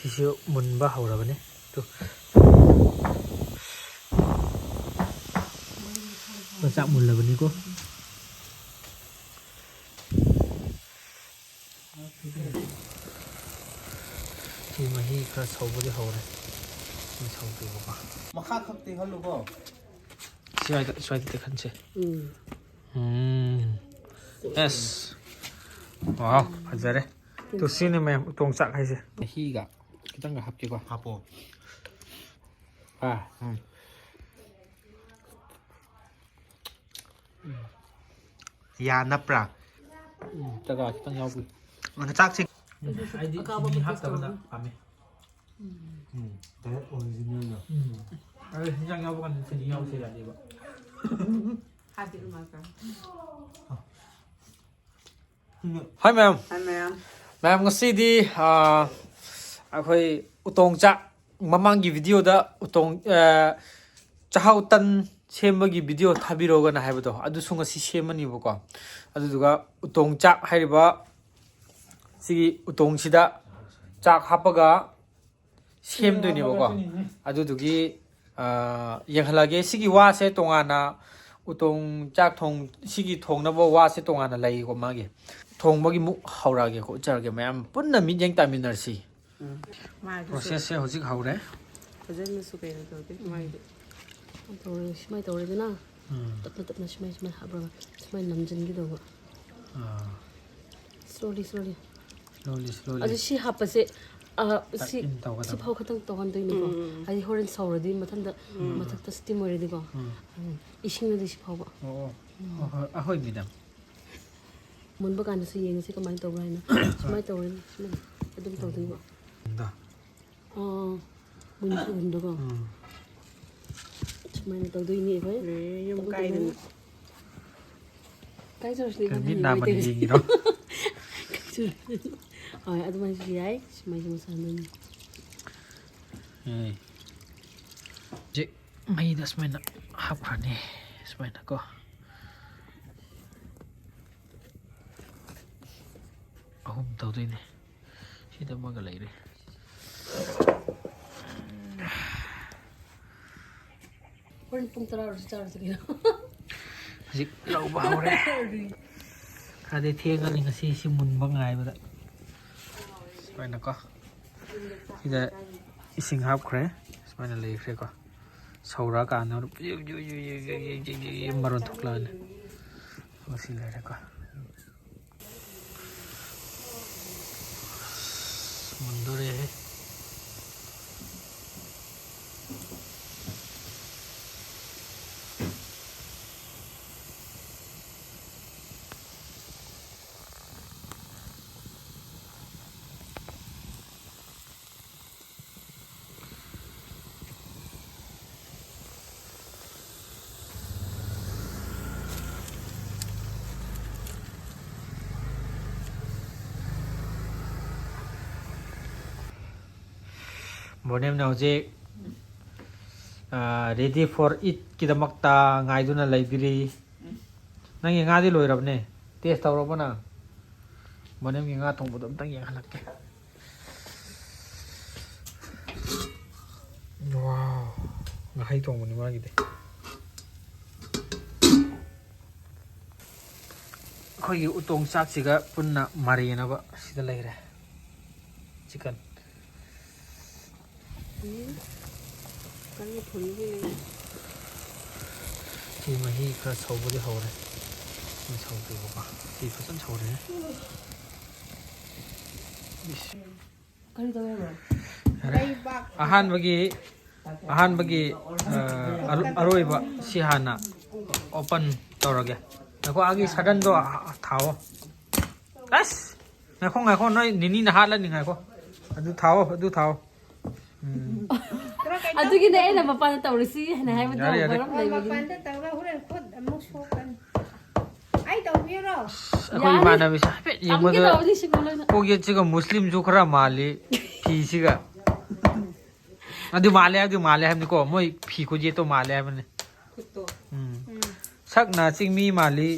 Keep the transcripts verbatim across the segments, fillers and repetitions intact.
ꯁꯤꯁꯨ ꯃꯨꯟꯕ ꯍꯧꯔꯕꯅꯤ꯫ ꯇꯨ꯫ ꯆꯥꯛ ꯃꯨꯜꯂꯕꯅꯤꯀꯣ꯫ ꯁꯤ ꯃꯍꯤ ꯈꯔ ꯁꯧꯕꯗꯤ ꯍꯧꯔꯦ꯫ ꯁꯤ ꯁꯧꯗ꯭ꯔꯤꯕꯀꯣ꯫ ꯃꯈꯥ ꯈꯛꯇꯤ ꯍꯜꯂꯨꯀꯣ꯫ ꯁ꯭ꯋꯥꯏꯗ, ꯁ꯭ꯋꯥꯏꯗ ꯈꯟꯁꯦ꯫ ꯎꯝ꯫ ꯎꯝ꯫ ꯑꯦꯁ꯫ ꯋꯥꯎ, ꯐꯖꯔꯦ꯫ ꯇꯨ ꯁꯤꯅꯤ ꯃꯌꯥꯝ ꯎꯇꯣꯡ ꯆꯥꯛ ꯍꯥꯏꯁꯦ꯫ ꯃꯍꯤꯒ ꯈꯤꯇꯪꯒ ꯍꯥꯞꯀꯦꯀꯣ꯫ ꯍꯥꯞꯄꯣ꯫ ꯑꯥ, ꯎꯝ꯫ ꯌꯥ ꯅꯞꯄ꯭ꯔꯥ? ꯎꯝ, ꯆꯒꯥ ꯈꯤꯇꯪ ꯌꯥꯎꯕꯤ꯫ ꯑꯗꯨꯅ ꯆꯥꯛꯁꯤ꯫ ꯑꯩꯗꯤ ꯑꯀꯥꯕ ꯆꯤꯅꯤ ꯃꯇꯦꯁ ꯍꯥꯞꯇꯕꯅ ꯇꯧꯔꯅꯤ꯫ ꯄꯥꯝꯃꯦ꯫ ꯎꯝ, ꯗꯥꯏꯔꯦꯛ ꯑꯣꯔꯤꯖꯤꯅꯦꯜꯗ꯫ ꯎꯝ꯫ ꯑꯗꯣ ꯍꯤꯟꯖꯥꯡ ꯌꯥꯎꯕ ꯀꯥꯟꯗ ꯆꯤꯅꯤ ꯌꯥꯎꯁꯦ ꯌꯥꯗꯦꯕ꯫ ꯍꯥꯏꯗꯤ ꯑꯗꯨꯃꯥꯏꯅ ꯇꯧꯔꯦ꯫ ꯍꯥꯏ ꯃꯌꯥꯝ꯫ ꯍꯥꯏ ꯃꯌꯥꯝ꯫ ꯃꯌꯥꯝ ꯉꯁꯤꯗꯤ, ꯑꯥ, ꯑꯩꯈꯣꯏ ꯎꯇꯣꯡ ꯆꯥꯛ ꯃꯃꯥꯡꯒꯤ ꯚꯤꯗꯤꯑꯣꯗ ꯎꯇꯣꯡ, ꯑꯥ, ꯆꯥꯛꯍꯥꯎ ꯇꯟ ꯁꯦꯝꯕꯒꯤ ꯚꯤꯗꯤꯑꯣ ꯊꯥꯕꯤꯔꯛꯑꯣꯒꯅ ꯍꯥꯏꯕꯗꯣ ꯑꯗꯨꯁꯨ ꯉꯁꯤ ꯁꯦꯝꯃꯅꯤꯕꯀꯣ꯫ ꯑꯗꯨꯗꯨꯒ ꯎꯇꯣꯡ ꯆꯥꯛ ꯍꯥꯏꯔꯤꯕ ꯁꯤꯒꯤ ꯎꯇꯣꯡꯁꯤꯗ ꯆꯥꯛ ꯍꯥꯞꯄꯒ ꯁꯦꯝꯗꯣꯏꯅꯦꯕꯀꯣ꯫ ꯑꯗꯨꯗꯨꯒꯤ, ꯑꯥ, ꯌꯦꯡꯍꯜꯂꯒꯦ꯫ ꯁꯤꯒꯤ ꯋꯥꯁꯦ ꯇꯣꯉꯥꯟꯅ ꯎꯇꯣꯡ ꯆꯥꯛ ꯊꯣꯡ-, ꯁꯤꯒꯤ ꯊꯣꯡꯅꯕ ꯋꯥꯁꯦ ꯇꯣꯉꯥꯟꯅ ꯂꯩꯀꯣ ꯃꯥꯒꯤ꯫ ꯊꯣꯡꯕꯒꯤ ꯃꯨꯛ ꯍꯧꯔꯛꯑꯒꯦꯀꯣ, ꯎꯠꯆꯔꯒꯦ꯫ ꯃꯌꯥꯝ ꯄꯨꯟꯅ ꯃꯤꯠꯌꯦꯡ ꯇꯥꯃꯤꯟꯅꯔꯁꯤ꯫ ꯎꯝ꯫ ꯃꯥꯒꯤꯁꯨ ꯄ꯭ꯔꯣꯁꯦꯁꯁꯦ ꯍꯧꯖꯤꯛ ꯍꯧꯔꯦ꯫ ꯐꯖꯅꯁꯨ ꯀꯩꯅꯣ ꯇꯧꯗꯦ ꯃꯥꯒꯤꯗꯤ꯫ ꯇꯧꯔꯦ, ꯁꯨꯃꯥꯏꯅ ꯇꯧꯔꯦꯗꯅ꯫ ꯎꯝ꯫ ꯇꯞꯅ ꯇꯞꯅ ꯁꯨꯃꯥꯏ ꯁꯨꯃꯥꯏ ꯍꯥꯞꯄꯒ ꯁꯨꯃꯥꯏ ꯅꯝꯖꯤꯟꯒꯗꯧꯕ꯫ ꯑꯥ꯫ Slowly, slowly꯫ Slowly, slowly꯫ ꯑꯗꯨ ꯁꯤ ꯍꯥꯞꯄꯁꯦ, ꯑ, ꯁꯤ, ꯇꯛ ꯏꯟ ꯇꯧꯒꯗꯕ꯫ ꯁꯤꯐꯥꯎ ꯈꯛꯇꯪ ꯇꯧꯍꯟꯗꯣꯏꯅꯤꯀꯣ꯫ ꯎꯝ, ꯎꯝ, ꯎꯝ꯫ ꯍꯥꯏꯗꯤ ꯍꯣꯔꯦꯟ ꯁꯧꯔꯗꯤ ꯃꯊꯟꯗ, ꯎꯝ꯫ ꯃꯊꯛꯇ steam ꯑꯣꯏꯔꯗꯤꯀꯣ꯫ ꯎꯝ꯫ ꯎꯝ꯫ ꯏꯁꯤꯡꯅꯗꯤ ꯁꯤꯐꯥꯎꯕ꯫ ꯑꯣ, ꯑꯣ꯫ ꯎꯝ꯫ ꯍꯣꯏ, ꯍꯣꯏ, ꯑꯍꯣꯏ, ꯃꯦꯗꯥꯝ꯫ ꯃꯨꯟꯕ ꯀꯥꯟꯗꯁꯨ ꯌꯦꯡꯉꯁꯤ ꯀꯃꯥꯏꯅ ꯇꯧꯕ꯭ꯔꯥ ꯍꯥꯏꯅ꯫ ꯁꯨꯃꯥꯏꯅ ꯇꯧꯔꯅꯤ, ꯁꯨꯃꯥꯏꯅ ꯑꯗꯨꯝ ꯇꯧꯗꯣꯏꯕ꯫ ꯎꯝꯗ꯫ ꯑꯥ, ꯃꯨꯟꯁꯨ ꯃꯨꯟꯕꯀꯣ꯫ ꯎꯝ꯫ ꯁꯨꯃꯥꯏꯅ ꯇꯧꯗꯣꯏꯅꯤ ꯑꯩꯈꯣꯏ꯫ ꯑꯦ, ꯌꯨꯝ ꯑꯗꯨꯒ ꯀꯥꯏꯗꯅꯣ? ꯀꯥꯏ ꯆꯠꯂꯨꯁꯤꯅꯦ? ꯈꯔ ꯃꯤꯠ ꯅꯥ ꯃꯅꯤ ꯌꯦꯡꯉꯤꯔꯣ? ꯀꯥꯏ ꯆꯠꯂꯨꯁꯤ? ꯍꯣꯏ, ꯑꯗꯨꯃꯥꯏꯅꯁꯨ ꯌꯥꯏ꯫ ꯁꯨꯃꯥꯏꯅꯁꯨ ꯃꯁꯥꯟꯅꯅꯤ꯫ ꯑꯦ꯫ ꯍꯧꯖꯤꯛ ꯃꯩꯗ ꯁꯨꯃꯥꯏꯅ ꯍꯥꯞꯈ꯭ꯔꯅꯤ꯫ ꯁꯨꯃꯥꯏꯅ ꯀꯣ꯫ ꯑꯍꯨꯝ ꯇꯧꯗꯣꯏꯅꯦ꯫ ꯁꯤꯗ ꯑꯃꯒ ꯂꯩꯔꯦ꯫ ꯍꯣꯔꯦꯟ ꯄꯨꯡ ꯇꯔꯥ ꯑꯣꯏꯔꯁꯨ ꯆꯥꯔꯁꯤ ꯀꯩꯅꯣ꯫ ꯍꯧꯖꯤꯛ ꯂꯧꯕ ꯍꯧꯔꯦ꯫ ꯈꯔꯗꯤ ꯊꯦꯡꯉꯅꯤ ꯉꯁꯤ ꯁꯤ ꯃꯨꯟꯕ ꯉꯥꯏꯕꯗ꯫ ꯁꯨꯃꯥꯏꯅꯀꯣ꯫ ꯁꯤꯗ ꯏꯁꯤꯡ ꯍꯥꯞꯈ꯭ꯔꯦ꯫ ꯁꯨꯃꯥꯏꯅ ꯂꯩꯈ꯭ꯔꯦꯀꯣ꯫ ꯁꯧꯔꯛꯑꯀꯥꯟꯗ ꯃꯔꯣꯟ ꯊꯣꯛꯂꯛꯑꯅꯤ꯫ ꯃꯁꯤ ꯂꯩꯔꯦꯀꯣ꯫ ꯃꯨꯟꯗꯣꯔꯦꯍꯦ꯫ ꯕꯣꯅꯦꯝꯅ ꯍꯧꯖꯤꯛ, ꯑ, ready for eat ꯀꯤꯗꯃꯛꯇ ꯉꯥꯏꯗꯨꯅ ꯂꯩꯕꯤꯔꯤ꯫ ꯅꯪꯒꯤ ꯉꯥꯗꯤ ꯂꯣꯏꯔꯕꯅꯦ꯫ Taste ꯇꯧꯔꯕꯣ ꯅꯪ? ꯕꯣꯅꯦꯝꯒꯤ ꯉꯥ ꯊꯣꯡꯕꯗꯣ ꯑꯝꯇꯪ ꯌꯦꯡꯍꯜꯂꯛꯀꯦ꯫ Wow, ꯉꯥꯍꯩ ꯊꯣꯡꯕꯅꯤ ꯃꯥꯒꯤꯗꯤ꯫ ꯑꯩꯈꯣꯏꯒꯤ ꯎꯇꯣꯡ ꯆꯥꯛꯁꯤꯒ ꯄꯨꯟꯅ ꯃꯥꯔꯤꯅꯕ ꯁꯤꯗ ꯂꯩꯔꯦ꯫ Chicken꯫ ꯎꯝ꯫ ꯀꯔꯤ ꯊꯨꯝꯒꯤ? ꯁꯤ ꯃꯍꯤ ꯈꯔ ꯁꯧꯕꯗꯤ ꯍꯧꯔꯦ꯫ ꯁꯤ ꯁꯧꯗ꯭ꯔꯤꯕꯀꯣ꯫ ꯁꯤ ꯐꯖꯅ ꯁꯧꯔꯦ꯫ ꯏꯁ꯫ ꯀꯔꯤ ꯇꯧꯋꯦ ꯍꯥꯏꯕ꯭ꯔꯣ? ꯌꯥꯔꯦ꯫ ꯑꯍꯥꯟꯕꯒꯤ, ꯑꯍꯥꯟꯕꯒꯤ, ꯑ, ꯑꯔꯣ-, ꯑꯔꯣꯏꯕ ꯁꯤ ꯍꯥꯟꯅ open ꯇꯧꯔꯒꯦ꯫ ꯉꯥꯏꯈꯣ, ꯑꯥꯒꯤ ꯁꯥꯗꯟꯗꯣ ꯊꯥꯎꯑꯣ꯫ ꯑꯁ! ꯉꯥꯏꯈꯣ, ꯉꯥꯏꯈꯣ, ꯅꯣꯏ ꯅꯤꯅꯤꯅ ꯍꯥꯠꯂꯅꯤ, ꯉꯥꯏꯈꯣ꯫ ꯑꯗꯨ ꯊꯥꯎꯑꯣ, ꯑꯗꯨ ꯊꯥꯎꯑꯣ꯫ ꯎꯝ꯫ ꯑꯗꯨꯒꯤꯅꯦ ꯑꯩꯅ ꯃꯄꯥꯟꯗ ꯇꯧꯔꯁꯤ ꯍꯥꯏꯅ ꯍꯥꯏꯕꯗꯣ, ꯌꯥꯔꯦ, ꯌꯥꯔꯦ꯫ ꯃꯔꯝ ꯂꯩꯕꯒꯤꯅꯦ꯫ ꯃꯄꯥꯟꯗ ꯇꯧꯔ ꯍꯣꯔꯦꯟ ꯈꯨꯠ ꯑꯃꯨꯛ ꯁꯣꯛꯀꯅꯤ꯫ ꯑꯩ ꯇꯧꯕꯤꯔꯣ? ꯑꯁ, ꯑꯩꯈꯣꯏ ꯌꯥꯅꯤ꯫ ꯏꯃꯥꯟꯅꯕꯤꯁꯦ ꯍꯥꯏꯐꯦꯠ ꯇꯝꯒꯦ ꯌꯦꯡꯕꯗ ꯇꯧꯕꯅꯤ ꯁꯤꯕꯨ ꯂꯣꯏꯅ꯫ ꯀꯣꯛ ꯌꯦꯠꯁꯤꯒ ꯃꯨꯁꯂꯤꯝꯁꯨ ꯈꯔ ꯃꯥꯜꯂꯤ, ꯐꯤꯁꯤꯒ꯫ ꯑꯗꯨ ꯃꯥꯜꯂꯦ, ꯑꯗꯨ ꯃꯥꯜꯂꯦ ꯍꯥꯏꯕꯅꯤꯀꯣ, ꯃꯣꯏ ꯐꯤ ꯈꯨꯌꯦꯠꯇꯣ ꯃꯥꯜꯂꯦ ꯍꯥꯏꯕꯅꯤ꯫ ꯈꯨꯠꯇꯣ꯫ ꯎꯝ꯫ ꯎꯝ꯫ ꯁꯛꯅ ꯆꯤꯡꯃꯤ ꯃꯥꯜꯂꯤ,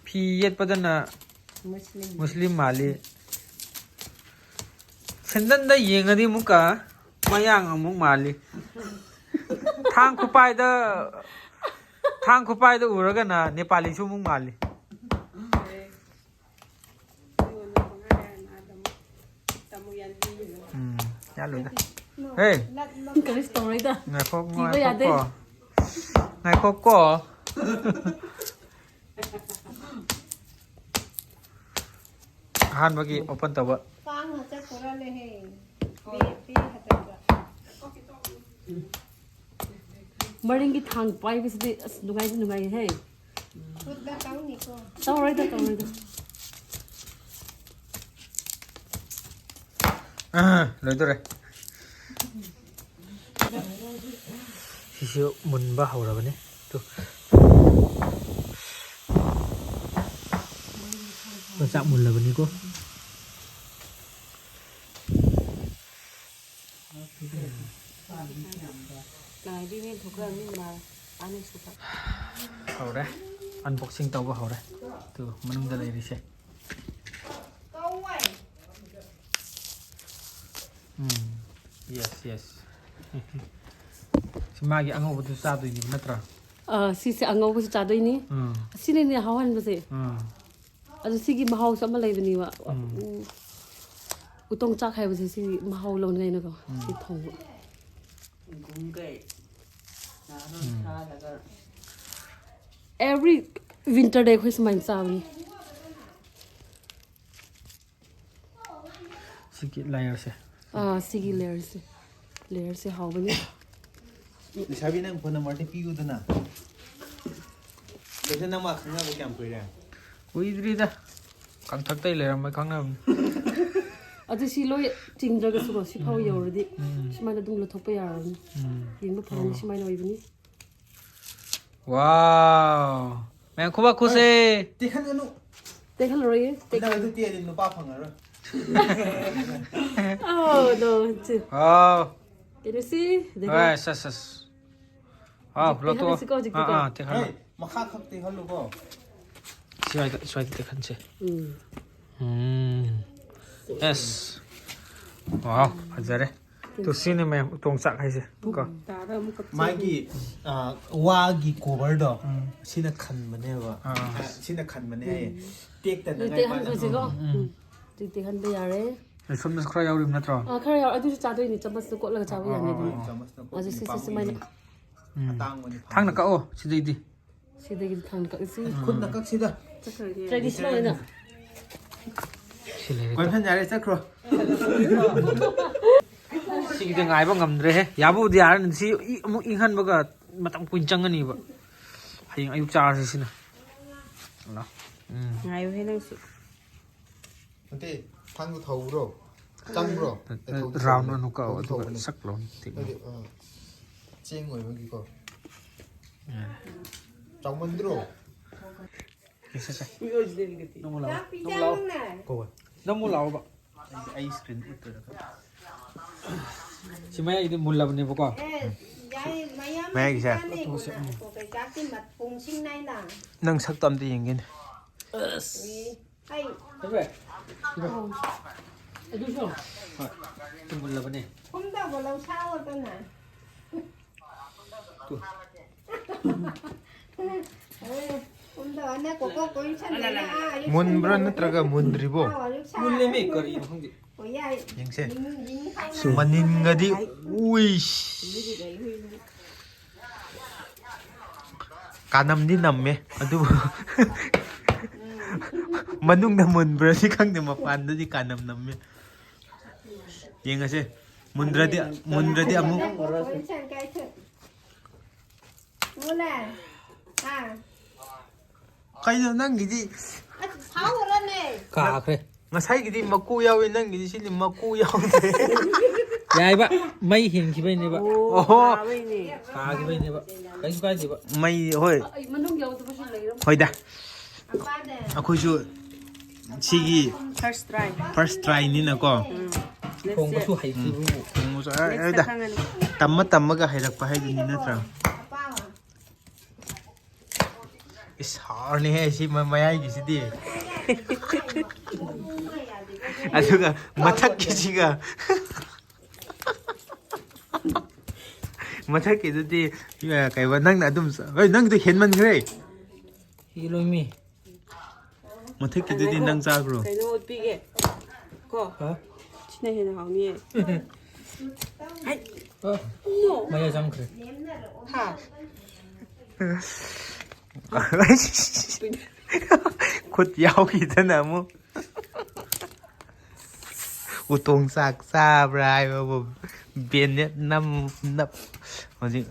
ꯐꯤ ꯌꯦꯠꯄꯗꯅ ꯃꯨꯁꯂꯤꯝ꯫ ꯃꯨꯁꯂꯤꯝ ꯃꯥꯜꯂꯤ꯫ ꯁꯦꯟꯗꯟꯗ ꯌꯦꯡꯉꯗꯤ ꯑꯃꯨꯛꯀ ꯃꯌꯥꯡ ꯑꯃꯨꯛ ꯃꯥꯜꯂꯤ꯫ ꯊꯥꯡ ꯈꯨꯄꯥꯏꯗ, ꯊꯥꯡ ꯈꯨꯄꯥꯏꯗ ꯎꯔꯒꯅ ꯅꯦꯄꯥꯂꯤꯁꯨ ꯑꯃꯨꯛ ꯃꯥꯜꯂꯤ꯫ ꯎꯝ, ꯌꯥꯜꯂꯣꯏꯗ꯫ ꯍꯦ, ꯀꯔꯤꯁꯨ ꯇꯧꯔꯣꯏꯗ꯫ ꯉꯥꯏꯈꯣ, ꯀꯤꯕ ꯌꯥꯗꯦ꯫ ꯉꯥꯏꯈꯣꯀꯣ꯫ ꯉꯥꯏꯈꯣꯀꯣ꯫ ꯑꯍꯥꯟꯕꯒꯤ open ꯇꯧꯕ꯫ ꯀꯥꯡꯅ ꯆꯠꯈ꯭ꯔꯅꯦꯍꯦ꯫ ꯄꯦ, ꯄꯦ ꯈꯛꯇꯗ꯫ ꯃꯔꯤꯡꯒꯤ ꯊꯥꯡ ꯄꯥꯏꯕꯁꯤꯗꯤ ꯑꯁ ꯅꯨꯡꯉꯥꯏꯗꯤ ꯅꯨꯡꯉꯥꯏꯍꯦ꯫ ꯈꯨꯠꯇ ꯇꯧꯅꯤꯀꯣ꯫ ꯇꯧꯔꯣꯏꯗ, ꯇꯧꯔꯣꯏꯗ꯫ ꯑꯥ, ꯂꯣꯏꯗꯣꯔꯦ꯫ ꯁꯤꯁꯨ ꯃꯨꯟꯕ ꯍꯧꯔꯕꯅꯤ꯫ ꯇꯨ꯫ ꯆꯥꯛ ꯃꯨꯜꯂꯕꯅꯤꯀꯣ꯫ ꯍꯧꯔꯦ꯫ Unboxing ꯇꯧꯕ ꯍꯧꯔꯦ꯫ ꯇꯨ, ꯃꯅꯨꯡꯗ ꯂꯩꯔꯤꯁꯦ꯫ ꯎꯝ, yes, yes꯫ ꯁꯤ ꯃꯥꯒꯤ ꯑꯉꯧꯕꯗꯨ ꯆꯥꯗꯣꯏꯅꯦꯕ ꯅꯠꯇ꯭ꯔꯥ? ꯑꯥ, ꯁꯤꯁꯦ ꯑꯉꯧꯕꯁꯨ ꯆꯥꯗꯣꯏꯅꯤ꯫ ꯎꯝ꯫ ꯑꯁꯤꯅꯅꯦ ꯍꯥꯎꯍꯟꯕꯁꯦ꯫ ꯎꯝ꯫ ꯑꯗꯨ ꯁꯤꯒꯤ ꯃꯍꯥꯎꯁꯨ ꯑꯃ ꯂꯩꯕꯅꯦꯕ꯫ ꯎꯝ꯫ ꯎ-, ꯎꯇꯣꯡ ꯆꯥꯛ ꯍꯥꯏꯕꯁꯦ ꯁꯤ ꯃꯍꯥꯎ ꯂꯧꯅꯤꯡꯉꯥꯏꯅꯀꯣ꯫ ꯎꯝ꯫ ꯁꯤ ꯊꯣꯡꯕ꯫ ꯎꯝ꯫ Every winter day ꯑꯩꯈꯣꯏ ꯁꯨꯃꯥꯏꯅ ꯆꯥꯕꯅꯤ꯫ ꯁꯤꯒꯤ layerꯁꯦ꯫ ꯑꯥ, ꯁꯤꯒꯤ layerꯁꯦ꯫ Layerꯁꯦ ꯍꯥꯎꯕꯅꯤ꯫ ꯂꯩꯁꯥꯕꯤ, ꯅꯪ phone numberꯗꯤ ꯄꯤꯌꯨꯗꯅ꯫ ꯀꯩꯁꯨ ꯅꯪ ꯃꯥ ꯈꯪꯅꯕ ꯀꯌꯥꯝ ꯀꯨꯏꯔꯦ? ꯀꯨꯏꯗ꯭ꯔꯤꯗ꯫ ꯀꯪꯊꯛꯇꯩ ꯂꯩꯔꯝꯕꯩ ꯈꯪꯅꯕꯅꯤ꯫ ꯑꯗꯨ ꯁꯤ ꯂꯣꯏ ꯆꯤꯡꯗ꯭ꯔꯒꯁꯨꯀꯣ, ꯁꯤ ꯐꯥꯎ ꯎꯝ꯫ ꯌꯧꯔꯗꯤ ꯎꯝ꯫ ꯁꯨꯃꯥꯏꯅ ꯑꯗꯨꯝ ꯂꯧꯊꯣꯛꯄ ꯌꯥꯔꯕꯅꯤ꯫ ꯎꯝ꯫ ꯌꯦꯡꯕ ꯐꯔꯅꯤ, ꯑꯣ꯫ ꯁꯨꯃꯥꯏꯅ ꯑꯣꯏꯕꯅꯤ꯫ Wow! ꯃꯌꯥꯝ ꯈꯨꯕꯥꯛ ꯈꯨꯁꯦ! ꯑꯦ, ꯇꯦꯛꯍꯟꯒꯅꯨ꯫ ꯇꯦꯛꯍꯜꯂꯔꯣꯏꯌꯦ, ꯅꯪ ꯇꯦꯛꯍꯜꯂꯔꯣꯏ꯫ ꯑꯗꯨ ꯇꯦꯛꯑꯗꯤ ꯅꯨꯄꯥ ꯐꯪꯉꯔꯣꯏ꯫ Oh, no, ꯆꯦ꯫ Wow! Can you see? ꯍꯣꯏ, ꯁꯁ, ꯁꯁ꯫ Wow, ꯍꯧꯖꯤꯛ ꯂꯧꯊꯣꯛꯑꯣ꯫ ꯇꯦꯛꯍꯜꯂꯁꯤꯀꯣ, ꯍꯧꯖꯤꯛꯇꯤꯀꯣ꯫ ꯑꯥ, ꯑꯥ, ꯇꯦꯛꯍꯜꯂꯣ꯫ ꯍꯣꯏ, ꯃꯈꯥ ꯈꯛ ꯇꯦꯛꯍꯜꯂꯨꯀꯣ꯫ ꯁ꯭ꯋꯥꯏꯗ, ꯁ꯭ꯋꯥꯏꯗ ꯇꯦꯛꯍꯟꯁꯦ꯫ ꯎꯝ꯫ ꯎꯝ꯫ Yes꯫ ꯋꯥꯎ, ꯐꯖꯔꯦ꯫ ꯇꯨ ꯁꯤꯅꯦ ꯃꯌꯥꯝ ꯎꯇꯣꯡ ꯆꯥꯛ ꯍꯥꯏꯁꯦ ꯀꯣ꯫ ꯃꯥꯒꯤ, ꯑ, ꯋꯥꯒꯤ ꯀꯣꯕꯔꯗꯣ ꯁꯤꯅ ꯈꯟꯕꯅꯦꯕ꯫ ꯑꯥ꯫ ꯁꯤꯅ ꯈꯟꯕꯅꯦ ꯍꯥꯏꯌꯦ꯫ ꯇꯦꯛꯇꯅꯉꯥꯏ ꯃꯥꯅ꯫ ꯇꯦꯛꯍꯟꯈ꯭ꯔꯁꯤꯀꯣ꯫ ꯎꯝ꯫ ꯍꯧꯖꯤꯛ ꯇꯦꯛꯍꯟꯕ ꯌꯥꯔꯦ꯫ ꯁꯣꯝꯗꯁꯨ ꯈꯔ ꯌꯥꯎꯔꯤꯕ ꯅꯠꯇ꯭ꯔꯣ? ꯑꯥ, ꯈꯔ ꯌꯥꯎ-, ꯑꯗꯨꯁꯨ ꯆꯥꯗꯣꯏꯅꯦ, ꯆꯥꯃꯁꯅ ꯀꯣꯠꯂꯒ ꯆꯥꯕ ꯌꯥꯅꯤ ꯑꯗꯨꯅ꯫ ꯆꯥꯃꯁꯅ ꯑꯗꯨ ꯀꯣꯠꯄꯅꯤ, ꯁꯤ, ꯁꯤ ꯄꯥꯝꯃꯨꯏꯅꯦ꯫ ꯁꯨꯃꯥꯏꯅ꯫ ꯎꯝ꯫ ꯑꯇꯥꯡꯕꯅꯤ ꯊꯥꯡꯅ ꯐꯪꯉꯤ꯫ ꯀꯛꯑꯣ ꯁꯤꯗꯩꯗꯤ꯫ ꯁꯤꯗꯒꯤꯗꯤ ꯊꯥꯡꯅ ꯀꯛꯏꯁꯤ꯫ ꯈꯨꯠꯅ ꯀꯛꯁꯤꯗ꯫ ꯆꯠꯈ꯭ꯔꯒꯦ꯫ Traditional ꯑꯣꯏꯅ꯫ ꯁꯤ ꯂꯩꯔꯦ꯫ ꯀꯣꯏꯐꯟ ꯌꯥꯔꯦ, ꯆꯠꯈ꯭ꯔꯣ꯫ ꯁꯤꯒꯤꯗꯤ ꯉꯥꯏꯕ ꯉꯝꯗ꯭ꯔꯦꯍꯦ꯫ ꯌꯥꯕꯨꯗꯤ ꯌꯥꯔꯅꯤ꯫ ꯁꯤ ꯏ-, ꯑꯃꯨꯛ ꯏꯪꯍꯟꯕꯒ ꯃꯇꯝ ꯀꯨꯏꯅ ꯆꯪꯒꯅꯤꯕ꯫ ꯍꯌꯦꯡ ꯑꯌꯨꯛ ꯆꯥꯔꯁꯤ ꯁꯤꯅ꯫ ꯂꯥꯎ꯫ ꯎꯝ꯫ ꯉꯥꯏꯌꯨꯍꯦ ꯅꯪꯁꯨ꯫ ꯅꯠꯇꯦ, ꯊꯥꯡꯗꯣ ꯊꯧꯕ꯭ꯔꯣ? ꯆꯪꯕ꯭ꯔꯣ? ꯑꯦ, ꯊꯧꯗꯤ round ꯊꯧꯕꯅꯦ꯫ ꯑꯣꯏꯅ ꯀꯛꯑꯣ, ꯊꯧꯗꯤ ꯑꯗꯨꯒ ꯊꯧꯕꯅꯦ꯫ ꯁꯛ ꯂꯥꯎꯅ ꯇꯦꯛꯅ꯫ ꯍꯥꯏꯗꯤ, ꯑ, ꯆꯦꯡ ꯑꯣꯏꯕꯒꯤꯀꯣ꯫ ꯎꯝ꯫ ꯆꯥꯎꯃꯟꯗ꯭ꯔꯣ? ꯁꯦ, ꯁꯦ, ꯁꯦ꯫ ꯅꯪ ꯑꯃꯨꯛ ꯂꯥꯛꯑꯣ꯫ ꯆꯥꯛ ꯅꯪ ꯑꯃꯨꯛ ꯂꯥꯛꯑꯣ꯫ ꯄꯤꯖꯥꯕꯅꯦ꯫ ꯀꯧꯋꯦ꯫ ꯅꯪ ꯑꯃꯨꯛ ꯂꯥꯛꯑꯣꯕ꯫ ꯑꯩ, ꯑꯩ screen ꯎꯠꯇꯣꯏꯔꯥ ꯈꯪꯗꯦ꯫ ꯁꯤ ꯃꯌꯥꯏꯒꯤꯗꯤ ꯃꯨꯜꯂꯕꯅꯦꯕꯀꯣ꯫ ꯑꯦ, ꯌꯥꯏ, ꯃꯌꯥꯝ ꯃꯌꯥꯏꯒꯤꯁꯦ? ꯆꯥꯅꯤ꯫ ꯀꯩꯀꯥꯗꯤ ꯃꯄꯨꯡꯁꯤꯡ ꯅꯥꯏꯅ꯫ ꯅꯪ ꯁꯛꯇꯣ ꯑꯝꯇ ꯌꯦꯡꯒꯦꯅꯦ꯫ ꯑꯁ꯫ ꯎꯏ꯫ ꯍꯩ꯫ ꯍꯣꯏ꯫ ꯑꯗꯨꯁꯨ꯫ ꯍꯣꯏ꯫ ꯁꯤ ꯃꯨꯜꯂꯕꯅꯦ꯫ ꯈꯨꯝꯗꯕ ꯂꯧ ꯁꯥꯎꯗꯅ꯫ ꯇꯨ꯫ ꯃꯨꯟꯕ꯭ꯔꯥ ꯅꯠꯇ꯭ꯔꯒ ꯃꯨꯟꯗ꯭ꯔꯤꯕꯣ? ꯃꯨꯜꯂꯦꯃꯤ, ꯀꯔꯤꯅꯣ ꯈꯪꯗꯦ꯫ ꯌꯦꯡꯁꯦ꯫ ꯃꯅꯤꯟꯒꯗꯤ, ꯎꯏꯁ꯫ ꯀꯥꯅꯝꯗꯤ ꯅꯝꯃꯦ, ꯑꯗꯨꯕꯨ ꯃꯅꯨꯡꯗ ꯃꯨꯟꯕ꯭ꯔꯗꯤ ꯈꯪꯗꯦ, ꯃꯄꯥꯟꯗꯗꯤ ꯀꯥꯅꯝ ꯅꯝꯃꯦ꯫ ꯌꯦꯡꯉꯁꯦ꯫ ꯃꯨꯟꯗ꯭ꯔꯗꯤ, ꯃꯨꯟꯗ꯭ꯔꯗꯤ ꯑꯃꯨꯛ꯫ ꯀꯩꯅꯣ ꯅꯪꯒꯤꯗꯤ? ꯀꯥꯈ꯭ꯔꯦ꯫ ꯉꯁꯥꯏꯒꯤꯗꯤ ꯃꯀꯨ ꯌꯥꯎꯋꯤ, ꯅꯪꯒꯤꯗꯤ ꯁꯤꯗꯤ ꯃꯀꯨ ꯌꯥꯎꯗꯦ꯫ ꯌꯥꯏꯕ, ꯃꯩ ꯍꯦꯟꯈꯤꯕꯩꯅꯦꯕ꯫ ꯑꯣꯍꯣ꯫ ꯀꯥꯈꯤꯕꯩꯅꯦꯕ꯫ ꯀꯩꯁꯨ ꯀꯥꯏꯗꯦꯕ꯫ ꯃꯩ, ꯍꯣꯏ꯫ ꯑꯩ ꯃꯅꯨꯡ ꯌꯥꯎꯗꯕꯁꯨ ꯂꯩꯔꯝ-꯫ ꯍꯣꯏꯗ꯫ ꯑꯩꯈꯣꯏꯁꯨ ꯁꯤꯒꯤ first try꯫ First tryꯅꯤꯅꯀꯣ꯫ ꯎꯝ꯫ ꯊꯣꯡꯕꯁꯨ ꯍꯩꯇ꯭ꯔꯤꯕꯕꯨ꯫ ꯊꯣꯡꯕꯁꯨ, ꯑ, next ꯍꯣꯏꯗ꯫ ꯈꯪꯉꯅꯤ꯫ ꯇꯝꯃ ꯇꯝꯃꯒ ꯍꯩꯔꯛꯄ ꯍꯥꯏꯗꯨꯅꯤ ꯅꯠꯇ꯭ꯔꯥ? ꯏꯁ, ꯍꯥꯎꯔꯅꯤꯍꯦ ꯁꯤ ꯃ-, ꯃꯌꯥꯏꯒꯤꯁꯤꯗꯤ꯫ ꯑꯗꯨꯒ ꯃꯊꯛꯀꯤꯁꯤꯒ, ꯃꯊꯛꯀꯤꯗꯨꯗꯤ, ꯑ, ꯀꯩꯕ, ꯅꯪꯅ ꯑꯗꯨꯝ ꯆ-, ꯍꯣꯏ, ꯅꯪꯒꯤꯗꯣ ꯍꯦꯟꯃꯟꯈ꯭ꯔꯦ꯫ ꯍꯦꯜꯂꯣꯏꯃꯤ꯫ ꯃꯊꯛꯀꯤꯗꯨꯗꯤ ꯅꯪ ꯆꯥꯈ꯭ꯔꯣ꯫ ꯀꯩꯅꯣ ꯎꯠꯄꯤꯒꯦ꯫ ꯀꯣ? ꯍꯥ? ꯁꯤꯅ ꯍꯦꯟꯅ ꯍꯥꯎꯅꯤꯌꯦ꯫ ꯍꯥꯏ꯫ ꯑ, ꯃꯌꯥ ꯆꯪꯈ꯭ꯔꯦ꯫ ꯍꯥ? ꯈꯨꯠ ꯌꯥꯎꯈꯤꯗꯅ ꯑꯃꯨꯛ꯫ ꯎꯇꯣꯡ ꯆꯥꯛ ꯆꯥꯕ꯭ꯔꯥ ꯍꯥꯏꯕꯕꯨ ꯕꯦꯅꯦꯠ ꯅꯝ ꯅꯞ ꯍꯧꯖꯤꯛ꯫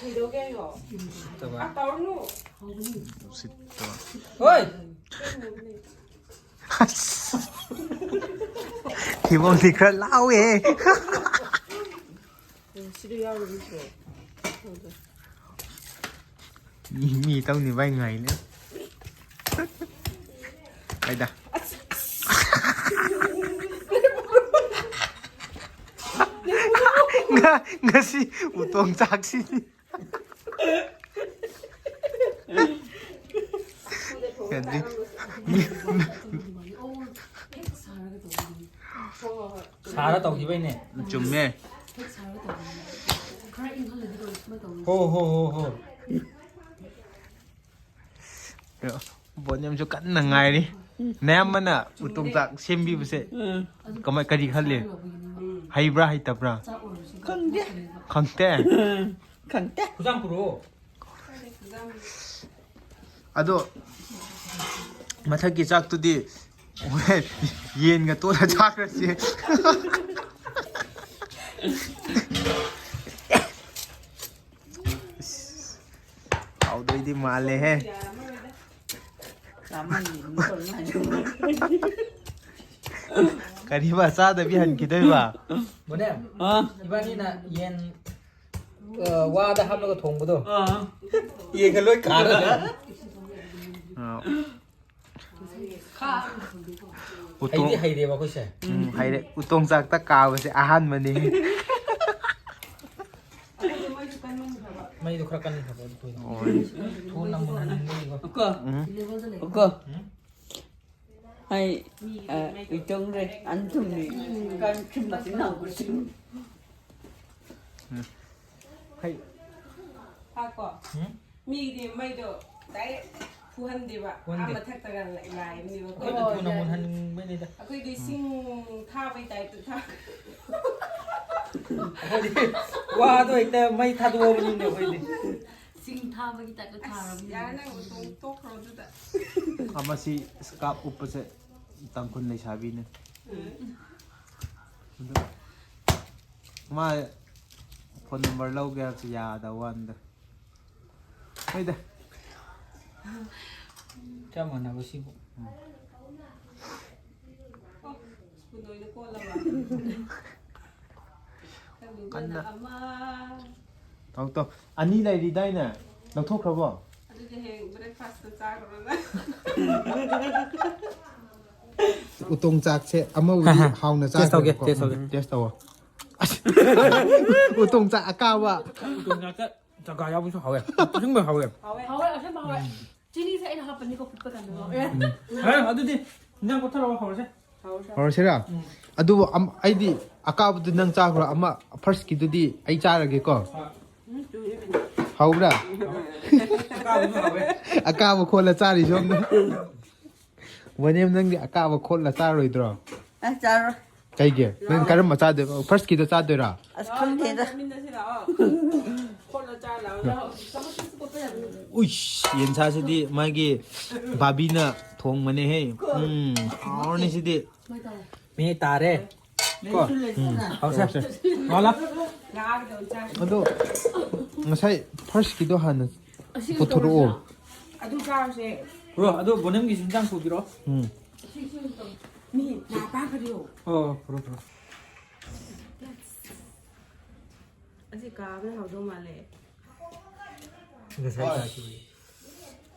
ꯊꯤꯗꯣꯛꯀꯦ ꯍꯥꯏꯌꯣ꯫ ꯎꯁꯤꯠꯇꯕ꯫ ꯑ, ꯇꯧꯔꯅꯨ꯫ ꯎꯁꯤꯠꯇꯕ꯫ ꯍꯣꯏ꯫ ꯑꯁ! ꯊꯤꯕꯣꯡꯗꯤ ꯈꯔ ꯂꯥꯎꯋꯦ꯫ ꯎꯝ, ꯁꯤꯗ ꯌꯥꯎꯔꯤꯕ ꯅꯠꯇ꯭ꯔꯣ? ꯃꯤ, ꯃꯤ ꯇꯧꯅꯤ ꯚꯥꯏ ꯉꯥꯏꯅꯦ꯫ ꯀꯥꯏꯗ? ꯉ-, ꯉꯁꯤ ꯎꯇꯣꯡ ꯆꯥꯛꯁꯤ꯫ ꯌꯥꯗ꯭ꯔꯤ꯫ ꯁꯥꯔ ꯇꯧꯈꯤꯕꯩꯅꯦ꯫ ꯆꯨꯝꯃꯦ꯫ ꯍꯣ, ꯍꯣ, ꯍꯣ, ꯍꯣ꯫ ꯕꯣꯅꯤꯌꯝꯁꯨ ꯀꯟꯅ ꯉꯥꯏꯔꯤ꯫ ꯅꯌꯥꯝꯕꯅ ꯎꯇꯣꯡ ꯆꯥꯛ ꯁꯦꯝꯕꯤꯕꯁꯦ ꯎꯝ꯫ ꯀꯃꯥꯏ, ꯀꯔꯤ ꯈꯜꯂꯤ? ꯍꯩꯕ꯭ꯔꯥ ꯍꯩꯇꯕ꯭ꯔꯥ? ꯈꯪꯗꯦ꯫ ꯈꯪꯗꯦ? ꯎꯝ꯫ ꯈꯪꯗꯦ꯫ ꯈꯨꯖꯥꯝ ꯄꯨꯔꯛꯑꯣ꯫ ꯑꯗꯣ ꯃꯊꯛꯀꯤ ꯆꯥꯛꯇꯨꯗꯤ ꯍꯣꯔꯦꯟ ꯌꯦꯟꯒ ꯇꯣꯠꯂ ꯆꯥꯈ꯭ꯔꯁꯤ꯫ ꯏꯁ, ꯍꯥꯎꯗꯣꯏꯗꯤ ꯃꯥꯜꯂꯦꯍꯦ꯫ ꯆꯥꯃꯟꯒꯤꯗꯅ ꯇꯧꯔꯤ ꯃꯥꯜꯂꯦ꯫ ꯀꯔꯤꯕ ꯆꯥꯗꯕꯤ ꯍꯟꯈꯤꯗꯣꯏꯕ? ꯕꯣꯅꯦ, ꯑꯥ꯫ ꯏꯕꯥꯅꯤꯅ ꯌꯦꯟ, ꯑ, ꯋꯥꯗ ꯍꯥꯞꯂꯒ ꯊꯣꯡꯕꯗꯣ꯫ ꯑꯥ꯫ ꯌꯦꯟꯒ ꯂꯣꯏ ꯀꯥꯔꯒ꯫ ꯑꯥ꯫ ꯎꯇꯣꯡ-, ꯍꯩꯗꯤ ꯍꯩꯔꯦꯕ ꯑꯩꯈꯣꯏꯁꯦ꯫ ꯎꯝ, ꯍꯩꯔꯦ꯫ ꯎꯇꯣꯡ ꯆꯥꯛꯇ ꯀꯥꯕꯁꯦ ꯑꯍꯥꯟꯕꯅꯤ꯫ ꯃꯩꯗꯣ ꯈꯔ ꯀꯟꯈ꯭ꯔꯕ ꯑꯗꯨ ꯊꯣꯏꯗꯣ꯫ ꯑꯣ꯫ ꯊꯨꯅ ꯃꯨꯟꯍꯟꯅꯤꯡꯕꯒꯤꯀꯣ꯫ ꯀꯣ꯫ ꯎꯝ꯫ ꯀꯣ꯫ ꯎꯝ꯫ ꯑꯩ ꯃꯤꯒꯤꯗꯤ ꯑ, ꯃꯩꯗꯣ ꯏꯇꯣꯡꯔꯦ, ꯑꯟꯊꯨꯝꯅꯤ, ꯀꯟꯊꯨꯝ ꯃꯆꯤꯟ ꯃꯅꯥꯎ ꯀꯨꯟꯁꯨ꯫ ꯍꯩ꯫ ꯍꯥꯀꯣ꯫ ꯎꯝ? ꯃꯤꯒꯤꯗꯤ ꯃꯩꯗꯣ ꯗꯥꯏꯔꯦꯛ ꯐꯨꯍꯟꯗꯦꯕ꯫ ꯐꯨꯍꯟꯗꯦ꯫ ꯑꯥ ꯃꯊꯛꯇꯒ ꯂꯥꯏꯕꯅꯦꯕꯀꯣ꯫ ꯑꯩꯈꯣꯏꯗꯤ ꯊꯨꯅ ꯃꯨꯟꯍꯟꯅꯤꯡꯕꯩꯅꯤꯗ꯫ ꯑꯩꯈꯣꯏꯗꯤ ꯏꯁꯤꯡ ꯊꯥꯕꯩ ꯇꯥꯏꯞꯇ ꯊꯥ-, ꯑꯩꯈꯣꯏꯗꯤ ꯋꯥꯗꯣ ꯍꯦꯛꯇ ꯃꯩ ꯊꯥꯗꯣꯛꯑꯕꯅꯤꯅꯦ ꯑꯩꯈꯣꯏꯗꯤ꯫ ꯆꯤꯡ ꯊꯥꯕꯒꯤ ꯇꯥꯏꯞꯇ ꯑꯁ, ꯊꯥꯔꯕꯅꯤꯅꯦ꯫ ꯌꯥꯔꯦ, ꯅꯪ ꯎꯇꯣꯡ ꯇꯣꯛꯈ꯭ꯔꯣ ꯑꯗꯨꯗ꯫ ꯑꯃ ꯁꯤ ꯁ꯭ꯀꯥꯞ ꯎꯞꯄꯁꯦ ꯇꯥꯡꯈꯨꯜ ꯂꯩꯁꯥꯕꯤꯅꯦ꯫ ꯎꯝ꯫ ꯑꯗꯨ ꯃꯥ ꯐꯣꯟ ꯅꯝꯕꯔ ꯂꯧꯒꯦ ꯍꯥꯏꯕꯁꯦ ꯌꯥꯗꯕ ꯋꯥꯅꯤꯗ꯫ ꯍꯣꯏꯗ꯫ ꯆꯞ ꯃꯥꯟꯅꯕ ꯁꯤꯕꯨ꯫ ꯎꯝ꯫ ꯑꯣ, ꯁ꯭ꯄꯨꯟ ꯑꯣꯏꯅ ꯀꯣꯜꯂꯕ? ꯀꯟꯅ꯫ ꯑꯃ꯫ ꯇꯧ, ꯇꯧ꯫ ꯑꯅꯤ ꯂꯩꯔꯤꯗꯥꯏꯅꯦ? ꯂꯧꯊꯣꯛꯈ꯭ꯔꯕꯣ? ꯑꯗꯨꯗꯤ ꯍꯌꯦꯡ breakfast ꯆꯥꯈ꯭ꯔꯣꯅ꯫ ꯎꯇꯣꯡ ꯆꯥꯛꯁꯦ ꯑꯃꯕꯨꯗꯤ ꯍꯥꯎꯅ ꯆꯥꯈ꯭ꯔꯦꯕꯀꯣ꯫ Taste ꯇꯧꯒꯦ, taste ꯇꯧꯒꯦ꯫ ꯎꯝ, taste ꯇꯧꯋꯣ꯫ ꯑꯁ! ꯎꯇꯣꯡ ꯆꯥꯛ ꯑꯀꯥꯕ꯫ ꯎꯇꯣꯡ ꯆꯥꯛꯇ ꯆꯒꯥ ꯌꯥꯎꯕꯁꯨ ꯍꯥꯎꯋꯦ꯫ ꯑꯁꯦꯡꯕ ꯍꯥꯎꯋꯦ꯫ ꯍꯥꯎꯋꯦ, ꯍꯥꯎꯋꯦ, ꯑꯁꯦꯡꯕ ꯍꯥꯎꯋꯦ꯫ ꯆꯤꯅꯤꯁꯦ ꯑꯩꯅ ꯍꯥꯞꯄꯅꯤꯀꯣ ꯐꯨꯠꯄ ꯀꯥꯟꯗ ꯉꯧꯔꯦ꯫ ꯎꯝ꯫ ꯍꯣꯏ, ꯑꯗꯨꯗꯤ ꯏꯟꯖꯥꯡ ꯀꯣꯠꯊꯔꯛꯑꯣ, ꯍꯧꯔꯁꯦ꯫ ꯍꯧꯔꯁꯦ꯫ ꯍꯧꯔꯁꯤꯔꯥ? ꯎꯝ꯫ ꯑꯗꯨꯕꯨ ꯑꯝ-, ꯑꯩꯗꯤ ꯑꯀꯥꯕꯗꯨ ꯅꯪ ꯆꯥꯈ꯭ꯔꯣ, ꯑꯃ first ꯀꯤꯗꯨꯗꯤ ꯑꯩ ꯆꯥꯔꯒꯦꯀꯣ꯫ ꯍꯣꯏ꯫ ꯎꯝ, ꯆꯨꯝꯃꯤ꯫ ꯍꯧꯕ꯭ꯔꯥ? ꯑꯀꯥꯕꯗꯨ ꯍꯥꯎꯋꯦ꯫ ꯑꯀꯥꯕ ꯈꯣꯠꯂ ꯆꯥꯔꯤ ꯁꯣꯝꯗ꯫ ꯋꯥꯅꯦꯝ, ꯅꯪꯗꯤ ꯑꯀꯥꯕ ꯈꯣꯠꯂ ꯆꯥꯔꯣꯏꯗ꯭ꯔꯣ? ꯑ, ꯆꯥꯔꯣꯏ꯫ ꯀꯩꯒꯤ? ꯅꯪ ꯂꯥꯛꯑꯣ꯫ ꯀꯔꯝꯕ ꯆꯥꯗꯣꯏꯕ? First ꯀꯤꯗꯣ ꯆꯥꯗꯣꯏꯔꯥ? ꯑꯁ, ꯈꯪꯗꯦꯗ꯫ ꯆꯥꯃꯤꯟꯅꯁꯤ ꯂꯥꯛꯑꯣ꯫ ꯈꯣꯠꯂ ꯆꯥ ꯂꯥꯛꯑꯣ꯫ ꯂꯥꯛꯑꯣ꯫ ꯎꯏꯁ, ꯌꯦꯟꯁꯥꯁꯤꯗꯤ ꯃꯥꯒꯤ ꯕꯥꯕꯤꯅ ꯊꯣꯡꯕꯅꯦꯍꯦ꯫ ꯎꯝ, ꯍꯥꯎꯔꯅꯤ ꯁꯤꯗꯤ꯫ ꯃꯤ ꯇꯥꯔꯦ꯫ ꯀꯣ? ꯎꯝ, ꯍꯧꯁꯦ꯫ ꯂꯥꯛꯑꯣ, ꯂꯥꯛꯑꯣ꯫ ꯑꯗꯣ ꯉꯁꯥꯏ first ꯀꯤꯗꯣ ꯍꯥꯟꯅ ꯄꯨꯊꯣꯔꯛꯑꯣ꯫ ꯑꯗꯨ ꯆꯥꯔꯁꯦ꯫ Bro, ꯑꯗꯣ ꯕꯣꯅꯦꯝꯒꯤꯁꯨ ꯏꯟꯖꯥꯡ ꯄꯨꯕꯤꯔꯛꯑꯣ꯫ ꯎꯝ꯫ ꯃꯤ ꯅꯥ ꯄꯥꯈꯠꯂꯤꯌꯣ꯫ ꯑꯣ, ꯄꯨꯔꯣ, ꯄꯨꯔꯣ꯫ ꯑꯁꯤ ꯀꯥꯕꯅ ꯍꯥꯎꯗꯧ ꯃꯥꯜꯂꯦ꯫ ꯉꯁꯥꯏ ꯍꯣꯏ꯫ ꯆꯥꯈꯤꯕꯅꯤ꯫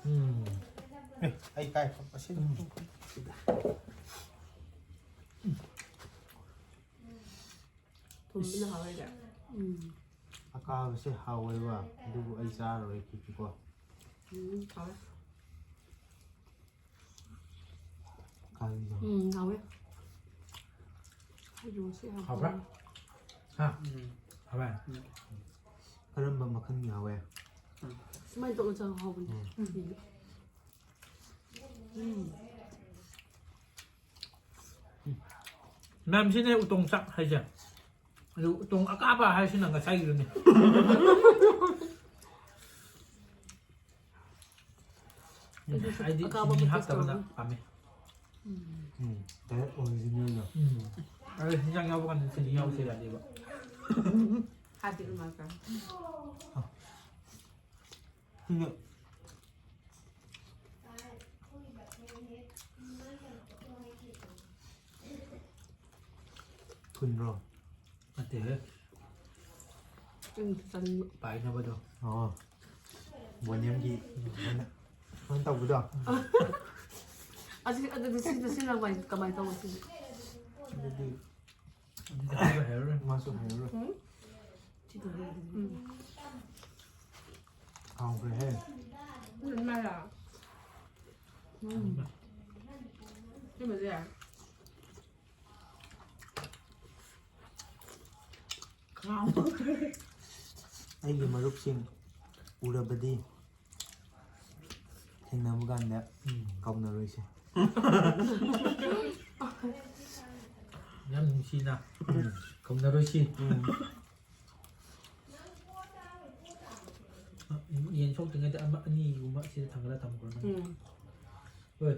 ꯎꯝ꯫ ꯑꯦ, ꯑꯩ ꯀꯥꯏ ꯐꯝ-, ꯑꯁꯤ ꯎꯝ꯫ ꯊꯨꯝꯕꯅ ꯍꯥꯎꯋꯦꯗ꯫ ꯎꯝ꯫ ꯑꯀꯥꯕꯁꯦ ꯍꯥꯎꯋꯦꯕ, ꯑꯗꯨꯕꯨ ꯑꯩ ꯆꯥꯔꯔꯣꯏ ꯈꯤꯈꯤꯀꯣ꯫ ꯎꯝ, ꯍꯥꯎꯋꯦ꯫ ꯎꯝ, ꯍꯥꯎꯋꯦ꯫ ꯑꯩꯁꯨ ꯉꯁꯤ ꯌꯥꯝ ꯍꯥꯎꯕ꯭ꯔꯥ? ꯍꯥꯎꯋꯦ꯫ ꯍꯥ? ꯎꯝ꯫ ꯍꯥꯎꯋꯦ? ꯎꯝ꯫ ꯀꯔꯝꯕ ꯃꯈꯜꯒꯤ ꯍꯥꯎꯋꯦ? ꯎꯝ꯫ ꯁꯨꯃꯥꯏꯅ ꯇꯧꯔ ꯆꯥꯕ ꯍꯥꯎꯕꯅꯦ꯫ ꯎꯝ꯫ ꯎꯝ꯫ ꯎꯝ꯫ ꯃꯌꯥꯝꯁꯤꯅꯦ ꯎꯇꯣꯡ ꯆꯥꯛ ꯍꯥꯏꯁꯦ꯫ ꯑꯗꯨ ꯎꯇꯣꯡ ꯑꯀꯥꯕ ꯍꯥꯏꯁꯤꯅ ꯉꯁꯥꯏꯒꯤꯗꯨꯅꯦ꯫ ꯎꯝ, ꯑꯩꯁꯨ ꯑꯩꯗꯤ ꯑꯀꯥꯕ ꯆꯤꯅꯤ ꯑꯃ ꯍꯥꯞꯇꯕꯅ ꯇꯧꯔꯅꯤ꯫ ꯄꯥꯝꯃꯦ꯫ ꯎꯝ꯫ ꯎꯝ, direct originalꯗꯣ꯫ ꯎꯝ꯫ ꯑꯗꯣ ꯍꯤꯟꯖꯥꯡ ꯌꯥꯎꯕ ꯀꯥꯟꯗ ꯆꯤꯅꯤ ꯌꯥꯎꯗ ꯌꯥꯗꯦꯕ꯫ ꯍꯥꯏꯗꯤ ꯀꯃꯥꯏꯅ ꯇꯧ? ꯁꯤꯅ ꯊꯨꯝꯕ꯭ꯔꯣ? ꯅꯠꯇꯦꯍꯦ꯫ ꯎꯝ, ꯆꯥꯅꯤꯡꯕ꯫ ꯄꯥꯏꯅꯕꯗꯣ꯫ ꯑꯣ꯫ ꯕꯣꯅꯤꯌꯝꯒꯤ ꯁꯨꯃꯥꯏꯅ, ꯁꯨꯃꯥꯏꯅ ꯇꯧꯕꯗꯣ? ꯑꯁꯤ, ꯑꯗꯨꯗꯤ ꯁꯤꯗ, ꯁꯤꯅ ꯀꯃꯥꯏ, ꯀꯃꯥꯏꯅ ꯇꯧꯕ ꯁꯤꯗꯤ? ꯑꯗꯨꯗꯤ ꯑꯗꯨꯗꯤ ꯍꯥꯏꯕ ꯍꯩꯔꯔꯣꯏ꯫ ꯃꯥꯁꯨ ꯍꯩꯔꯔꯣꯏ꯫ ꯎꯝ꯫ ꯁꯤꯗꯤ ꯍꯩꯔꯔꯣꯏ꯫ ꯎꯝ꯫ ꯍꯥꯎꯈ꯭ꯔꯦꯍꯦ꯫ ꯎꯝ, ꯃꯥꯔꯣ? ꯎꯝ꯫ ꯁꯤꯃꯁꯦ ꯌꯥꯔꯦ꯫ ꯈꯥꯎ꯫ ꯑꯩꯒꯤ ꯃꯔꯨꯞꯁꯤꯡ ꯎꯔꯕꯗꯤ ꯊꯦꯡꯅꯕ ꯀꯥꯟꯗ ꯎꯝ꯫ ꯀꯥꯎꯅꯔꯣꯏꯁꯦ꯫ ꯌꯥꯝ ꯅꯨꯡꯁꯤꯅ ꯎꯝ꯫ ꯀꯧꯅꯔꯣꯏꯁꯤ꯫ ꯎꯝ꯫ ꯌꯦꯟ ꯁꯣꯛꯇ꯭ꯔꯤꯉꯩꯗ ꯑꯃ ꯑꯅꯤꯒꯨꯝꯕ ꯁꯤꯗ ꯊꯥꯡꯒꯠꯂ ꯊꯝꯈ꯭ꯔꯣ ꯅꯪ꯫ ꯎꯝ꯫ ꯍꯣꯏ꯫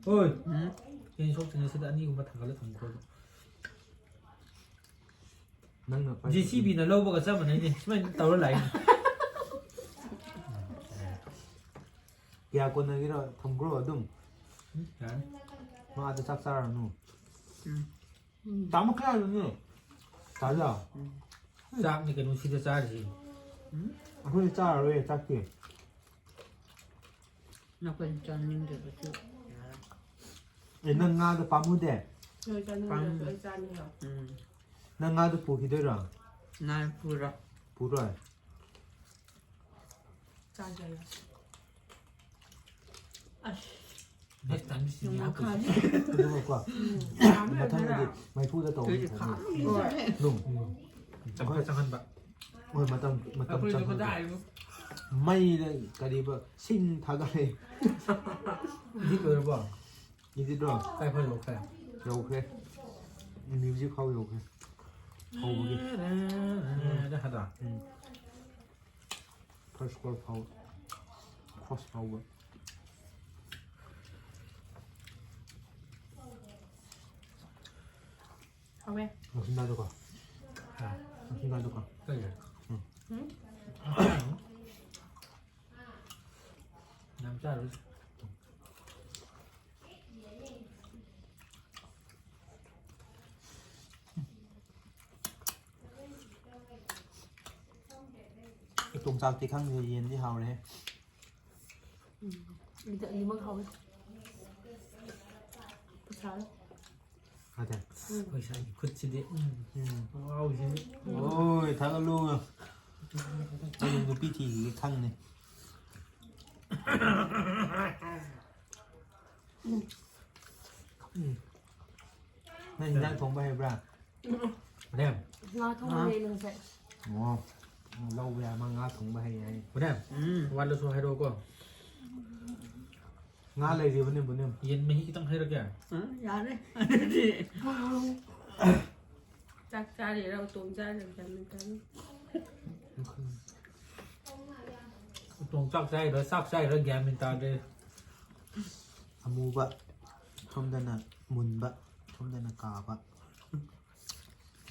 ꯍꯣꯏ꯫ ꯎꯝ꯫ ꯌꯦꯟ ꯁꯣꯛꯇ꯭ꯔꯤꯉꯩꯁꯤꯗ ꯑꯅꯤꯒꯨꯝꯕ ꯊꯥꯡꯒꯠꯂ ꯊꯝꯈ꯭ꯔꯣꯕ꯫ ꯅꯪꯅ ꯄꯥꯏ- ꯖꯦ ꯁꯤ ꯕꯤꯅ ꯂꯧꯕꯒ ꯆꯞ ꯃꯥꯟꯅꯩꯅꯦ꯫ ꯁꯨꯃꯥꯏꯅ ꯇꯧꯔ ꯂꯥꯛꯏꯅꯦ꯫ ꯀꯌꯥ ꯀꯣꯟꯅꯒꯦꯔꯣ? ꯊꯝꯈ꯭ꯔꯣ ꯑꯗꯨꯝ꯫ ꯎꯝ, ꯌꯥꯔꯅꯤ꯫ ꯃꯥ ꯑꯗ ꯆꯥꯛ ꯆꯥꯔꯅꯨ꯫ ꯎꯝ꯫ ꯎꯝ꯫ ꯇꯥꯃꯣ ꯀꯌꯥꯗꯨꯅꯣ? ꯇꯥꯖꯥ꯫ ꯎꯝ꯫ ꯆꯥꯛꯅꯤ ꯀꯩꯅꯣ ꯁꯤꯗ ꯆꯥꯔꯤꯁꯤ꯫ ꯎꯝ꯫ ꯑꯩꯈꯣꯏꯗꯤ ꯆꯥꯔꯔꯣꯏ ꯆꯥꯛꯇꯤ꯫ ꯅꯈꯣꯏꯅ ꯆꯥꯅꯤꯡꯗꯕꯁꯨ ꯌꯥꯔꯦ꯫ ꯑꯦ, ꯅꯪ ꯉꯥꯗꯣ ꯄꯥꯝꯃꯨꯗꯦ? ꯅꯣꯏ ꯆꯥꯅꯤꯡꯗ꯭ꯔꯁꯨ ꯄꯥꯝꯃꯨ꯫ ꯑꯩ ꯆꯥꯅꯤꯡꯉꯦ꯫ ꯎꯝ꯫ ꯅꯪ ꯉꯥꯗꯣ ꯄꯨꯈꯤꯗꯣꯏꯔꯣ? ꯉꯥ ꯄꯨꯔꯣ꯫ ꯄꯨꯔꯣꯏ? ꯆꯥꯖꯔꯣ꯫ ꯑꯁ꯫ Next time ꯁꯤꯅꯤ ꯍꯥꯞꯄꯨꯁꯦ꯫ ꯑꯗꯨꯒꯀꯣ, ꯃꯊꯪꯗꯗꯤ ꯃꯩꯐꯨꯗ ꯇꯧꯕꯅ ꯐꯅꯤ꯫ ꯍꯣꯏ꯫ ꯅꯨꯡ꯫ ꯎꯝ꯫ ꯆꯪꯍꯟ-, ꯆꯪꯍꯟꯕ꯫ ꯍꯣꯏ, ꯃꯇꯝ, ꯃꯇꯝ ꯑꯩꯈꯣꯏꯁꯨ ꯆꯪꯍꯟꯕ꯫ ꯀꯗꯥꯏꯅꯣ? ꯃꯩꯗ ꯀꯔꯤꯕ, ꯁꯤꯡ ꯊꯥꯒꯠꯂꯦ꯫ Edit ꯂꯣꯏꯔꯕꯣ? Edit ꯔꯣ? ꯀꯥꯏ ꯐꯥꯎ ꯌꯧꯈ꯭ꯔꯦ? ꯌꯧꯈ꯭ꯔꯦ꯫ Music ꯐꯥꯎ ꯌꯧꯈ꯭ꯔꯦ꯫ ꯍꯧꯕꯒꯤ꯫ ꯍꯥꯏꯗ꯭ꯔꯥ? ꯎꯝ꯫ First chord ꯐꯥꯎ꯫ Chorus ꯐꯥꯎꯕ꯫ ꯍꯥꯎꯋꯦ꯫ ꯃꯁꯤꯡꯗꯥꯗꯨꯀꯣ꯫ ꯍꯥ? ꯃꯁꯤꯡꯗꯥꯗꯨꯀꯣ꯫ ꯀꯩꯒꯤ? ꯎꯝ꯫ ꯎꯝ? ꯌꯥꯝ ꯆꯥꯔꯨ꯫ ꯎꯇꯣꯡ ꯆꯥꯛꯇꯤ ꯈꯪꯗꯦ, ꯌꯦꯟꯗꯤ ꯍꯥꯎꯔꯦ꯫ ꯎꯝ꯫ ꯑꯗꯨꯗꯤ ꯑꯅꯤꯃꯛ ꯍꯥꯎꯋꯤ꯫ ꯄꯩꯁꯥꯗꯣ꯫ ꯐꯖꯩ꯫ ꯎꯝ꯫ ꯑꯩꯈꯣꯏ ꯁ꯭ꯋꯥꯏꯒꯤ ꯈꯨꯠꯁꯤꯗꯤ, ꯎꯝ꯫ ꯎꯝ꯫ ꯋꯥꯎꯁꯤꯗꯤ꯫ ꯑꯣꯏ, ꯊꯥꯒꯠꯂꯨ꯫ ꯑꯩ ꯅꯨꯄꯤ ꯊꯤꯔꯤꯒꯦ ꯈꯪꯅꯤ꯫ ꯎꯝ꯫ ꯅꯪ ꯏꯟꯖꯥꯡ ꯊꯣꯡꯕ ꯍꯩꯕ꯭ꯔꯥ? ꯃꯅꯦꯝ꯫ ꯉꯥ ꯊꯣꯡꯕ ꯍꯩ ꯅꯪꯁꯦ꯫ ꯑꯣ, ꯂꯧꯕ ꯌꯥ, ꯃꯥ ꯉꯥ ꯊꯣꯡꯕ ꯍꯩ ꯍꯥꯏ꯫ ꯃꯅꯦꯝ, ꯎꯝ꯫ ꯋꯥꯠꯂꯁꯨ ꯍꯥꯏꯔꯛꯑꯣꯀꯣ꯫ ꯉꯥ ꯂꯩꯔꯤꯕꯅꯦ, ꯃꯅꯦꯝ꯫ ꯌꯦꯟ ꯃꯍꯤ ꯈꯤꯇꯪ ꯍꯩꯔꯛꯀꯦ꯫ ꯑ, ꯌꯥꯔꯦ꯫ ꯑꯗꯨꯗꯤ꯫ ꯆꯥꯛ ꯆꯥꯔꯤꯔ ꯎꯇꯣꯡ ꯆꯥꯔꯤꯔ ꯒ꯭ꯌꯥꯟ ꯃꯦꯟ ꯇꯥꯗꯦ꯫ ꯎꯇꯣꯡ ꯆꯥꯛ ꯆꯥꯏꯔ, ꯆꯥꯛ ꯆꯥꯏꯔ ꯒ꯭ꯌꯥꯟ ꯃꯦꯟ ꯇꯥꯗꯦ꯫ ꯑꯃꯨꯕ ꯁꯣꯝꯗꯅ ꯃꯨꯟꯕ, ꯁꯣꯝꯗꯅ ꯀꯥꯕ꯫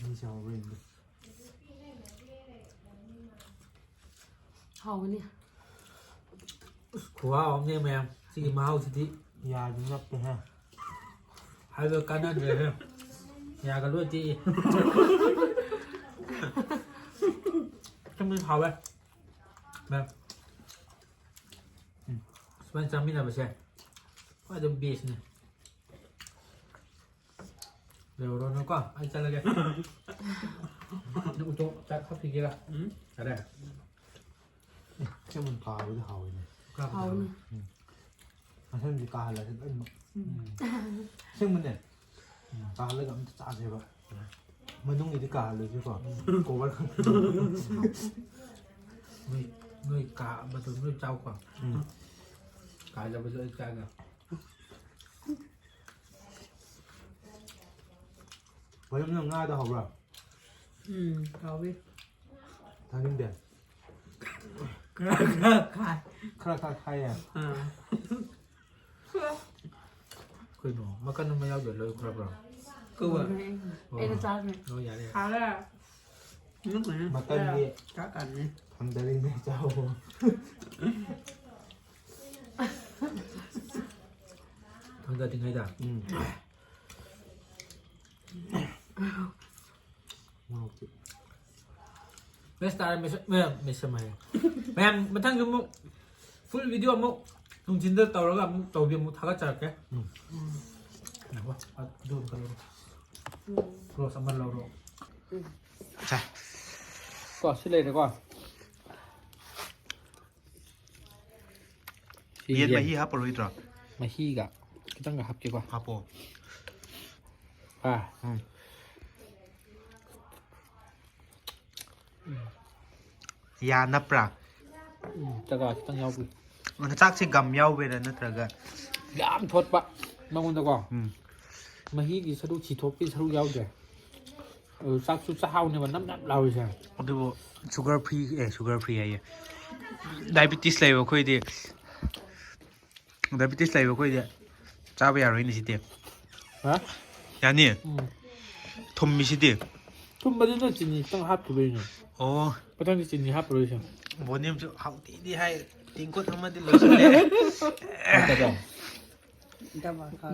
ꯃꯍꯤꯁꯦ ꯍꯥꯎꯕ꯭ꯔꯥ ꯌꯦꯡꯒꯦ꯫ ꯍꯥꯎꯒꯅꯤ꯫ ꯑꯁ, ꯈꯨꯍꯥꯎ ꯑꯃꯅꯦ ꯃꯌꯥꯝ꯫ ꯁꯤꯒꯤ ꯃꯍꯥꯎꯁꯤꯗꯤ꯫ ꯌꯥꯗꯤ ꯅꯞꯄꯦꯍꯦ꯫ ꯍꯥꯏꯕ ꯀꯥꯟꯅꯗ꯭ꯔꯦꯍꯦ꯫ ꯌꯥꯒ ꯂꯣꯏ ꯇꯦꯛꯏ꯫ ꯁꯤꯃꯗꯤ ꯍꯥꯎꯋꯦ꯫ ꯃꯌꯥꯝ꯫ ꯎꯝ꯫ ꯁꯨꯃꯥꯏꯅ ꯆꯥꯃꯤꯟꯅꯕꯁꯦ ꯈ꯭ꯋꯥꯏꯗꯒꯤ bestꯅꯦ꯫ ꯂꯩꯍꯧꯔꯣ ꯅꯪꯀꯣ, ꯑꯩ ꯆꯠꯂꯒꯦ꯫ ꯅꯪ ꯎꯇꯣꯡ ꯆꯥꯛ ꯍꯥꯞꯈꯤꯒꯦꯔꯥ? ꯎꯝ꯫ ꯌꯥꯔꯦ? ꯑꯦ, ꯆꯃꯟ ꯐꯥꯕꯗꯤ ꯍꯥꯎꯋꯤꯅꯦ꯫ ꯍꯥꯎꯅꯤ꯫ ꯎꯝ꯫ ꯃꯁꯝꯁꯤ ꯀꯥꯍꯜꯂꯁꯤ ꯂꯣꯏꯅꯃꯛ꯫ ꯎꯝ꯫ ꯑꯁꯦꯡꯕꯅꯦ꯫ ꯎꯝ꯫ ꯀꯥꯍꯜꯂꯒ ꯑꯝꯇ ꯆꯥꯁꯦꯕ꯫ ꯃꯅꯨꯡꯒꯤꯗꯤ ꯀꯥꯍꯜꯂꯁꯤꯀꯣ꯫ ꯀꯣꯕꯔ ꯈꯛꯇ꯫ ꯅꯣꯏ, ꯅꯣꯏ ꯀꯥꯕꯗꯣ ꯅꯣꯏ ꯆꯥꯎꯀꯣ꯫ ꯎꯝ꯫ ꯀꯥꯍꯜꯂꯕꯁꯨ ꯑꯩ ꯆꯥꯒꯦ꯫ ꯃꯌꯨꯝꯗ ꯉꯥꯗ ꯍꯧꯕ꯭ꯔꯥ? ꯎꯝ, ꯍꯥꯎꯋꯤ꯫ ꯆꯥꯅꯤꯡꯗꯦ꯫ ꯈꯔ ꯈꯔ ꯈꯥꯏ꯫ ꯈꯔ ꯈꯔ ꯈꯥꯏꯌꯦ꯫ ꯑꯥ꯫ ꯀꯩꯅꯣ? ꯃꯀꯟ ꯑꯃ ꯌꯥꯎꯗꯦ, ꯂꯣꯏ ꯈ꯭ꯔꯕ꯭ꯔꯣ? ꯀꯧꯕ꯫ ꯑꯣ꯫ ꯑꯩꯅ ꯆꯥꯈ꯭ꯔꯦ꯫ ꯑꯣ, ꯌꯥꯔꯦ, ꯌꯥꯔꯦ꯫ ꯍꯥꯎꯔꯦ꯫ ꯃꯀꯟꯗꯤ ꯆꯥꯛ ꯀꯥꯟꯅꯤ꯫ ꯐꯪꯗꯔꯤꯉꯩ ꯆꯥꯎ꯫ ꯐꯪꯗꯔꯤꯉꯩꯗ? ꯎꯝ꯫ ꯃꯣꯔꯣꯛꯇꯤ꯫ ꯃꯦꯁ ꯇꯥꯔꯦ, ꯃꯦꯁ, ꯃꯌꯥꯝ, ꯃꯦꯁ ꯑꯃ ꯍꯥꯏꯌꯦ꯫ ꯃꯌꯥꯝ, ꯃꯊꯪꯁꯨ ꯑꯃꯨꯛ full video ꯑꯃꯨꯛ ꯅꯨꯡꯊꯤꯟꯗ ꯇꯧꯔꯒ ꯑꯃꯨꯛ ꯇꯧꯕꯤ ꯑꯃꯨꯛ ꯊꯥꯒꯠꯆꯔꯛꯀꯦ꯫ ꯎꯝ꯫ ꯉꯥꯏꯈꯣ, ꯑꯗꯨ ꯑꯝꯇ ꯂꯧꯔꯣ꯫ ꯔꯣꯁ ꯑꯃ ꯂꯧꯔꯣ꯫ ꯁꯦ꯫ ꯀꯣ, ꯁꯤ ꯂꯩꯔꯦꯀꯣ꯫ ꯁꯤ ꯌꯦꯟ ꯌꯦꯟ꯫ ꯃꯍꯤ ꯍꯥꯞꯄꯔꯣꯏꯗ꯭ꯔꯣ? ꯃꯍꯤꯒ ꯈꯤꯇꯪꯒ ꯍꯥꯞꯀꯦꯀꯣ꯫ ꯍꯥꯞꯄꯣ꯫ ꯑꯥ꯫ ꯎꯝ꯫ ꯌꯥ ꯅꯞꯄ꯭ꯔꯥ? ꯎꯝ, ꯆꯒꯥ ꯈꯤꯇꯪ ꯌꯥꯎꯕꯤ꯫ ꯑꯗꯣ ꯆꯥꯛꯁꯦ ꯒꯝ ꯌꯥꯎꯕꯩꯔꯥ ꯅꯠꯇ꯭ꯔꯒ? ꯌꯥꯝ ꯊꯣꯠꯄ ꯃꯉꯣꯟꯗꯀꯣ꯫ ꯎꯝ꯫ ꯃꯍꯤꯒꯤ ꯁꯔꯨꯛ, ꯁꯤꯊꯣꯛꯄꯒꯤ ꯁꯔꯨꯛ ꯌꯥꯎꯗ꯭ꯔꯦ꯫ ꯑꯗꯨ ꯆꯥꯛꯁꯨ ꯆꯥꯛꯍꯥꯎꯅꯦꯕ ꯅꯞ ꯅꯞ ꯂꯥꯎꯔꯤꯁꯦ꯫ ꯑꯗꯨꯕꯨ sugar free, ꯑꯦ, sugar free ꯍꯥꯏꯌꯦ꯫ Diabetes ꯂꯩꯕ ꯑꯩꯈꯣꯏꯗꯤ, diabetes ꯂꯩꯕ ꯑꯩꯈꯣꯏꯗꯤ ꯆꯥꯕ ꯌꯥꯔꯣꯏꯅꯦ ꯁꯤꯗꯤ꯫ ꯍꯥ? ꯌꯥꯅꯤ? ꯎꯝ꯫ ꯊꯨꯝꯃꯤꯁꯤꯗꯤ? ꯊꯨꯝꯕꯗꯤ ꯅꯣꯏ ꯆꯤꯅꯤ ꯈꯤꯇꯪ ꯍꯥꯞꯈꯤꯕꯩꯅꯦ꯫ ꯑꯣ꯫ ꯃꯊꯪꯗꯤ ꯆꯤꯅꯤ ꯍꯥꯞꯄꯔꯣꯏꯁꯦ꯫ ꯕꯣꯅꯤꯝꯁꯨ ꯍꯥꯎꯇꯦꯗꯤ ꯍꯥꯏ, ꯇꯦꯡꯀꯣꯠ ꯑꯃꯗꯤ ꯂꯣꯏꯁꯤꯜꯂꯦ꯫ ꯍꯥꯎꯇꯕ꯭ꯔꯣ?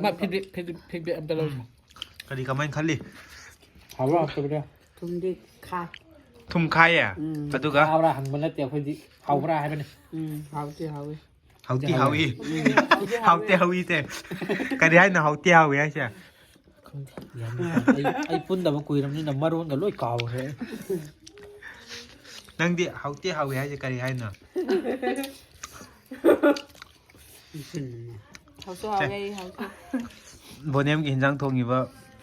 ꯃꯥ feedback, feedback, feedback ꯑꯝꯇ ꯂꯧꯁꯤ꯫ ꯎꯝ꯫ ꯀꯔꯤ, ꯀꯃꯥꯏꯅ ꯈꯜꯂꯤ? ꯍꯥꯎꯕ꯭ꯔꯥ ꯍꯥꯎꯇꯕ꯭ꯔꯥ? ꯊꯨꯝꯗꯤ ꯈꯥꯏ꯫ ꯊꯨꯝ ꯈꯥꯏꯌꯦ? ꯎꯝ꯫ ꯑꯗꯨꯒ? ꯍꯥꯎꯕ꯭ꯔꯥ ꯍꯪꯕ ꯅꯠꯇꯦ, ꯑꯩꯈꯣꯏꯗꯤ ꯍꯥꯎꯕ꯭ꯔꯥ ꯍꯥꯏꯕꯅꯤ꯫ ꯎꯝ, ꯍꯥꯎꯇꯦ ꯍꯥꯎꯏ꯫ ꯍꯥꯎꯇꯦ ꯍꯥꯎꯏ꯫ ꯎꯝ꯫ ꯍꯥꯎꯇꯦ ꯍꯥꯎꯏ ꯇꯦ꯫ ꯀꯔꯤ ꯍꯥꯏꯅꯣ ꯍꯥꯎꯇꯦ ꯍꯥꯎꯏ ꯍꯥꯏꯁꯦ? ꯈꯪꯗꯦ꯫ ꯌꯥꯝ ꯑꯩ, ꯑꯩ ꯄꯨꯟꯗꯕ ꯀꯨꯏꯔꯕꯅꯤꯅ ꯃꯔꯣꯟꯒ ꯂꯣꯏ ꯀꯥꯎꯈ꯭ꯔꯦ꯫ ꯅꯪꯗꯤ ꯍꯥꯎꯇꯦ ꯍꯥꯎꯏ ꯍꯥꯏꯁꯦ ꯀꯔꯤ ꯍꯥꯏꯅꯣ? ꯍꯥꯎꯁꯨ ꯍꯥꯎꯋꯦ, ꯍꯥꯎꯁꯨ꯫ ꯕꯣꯅꯦꯝꯒꯤ ꯍꯤꯟꯖꯥꯡ ꯊꯣꯡꯉꯤꯕ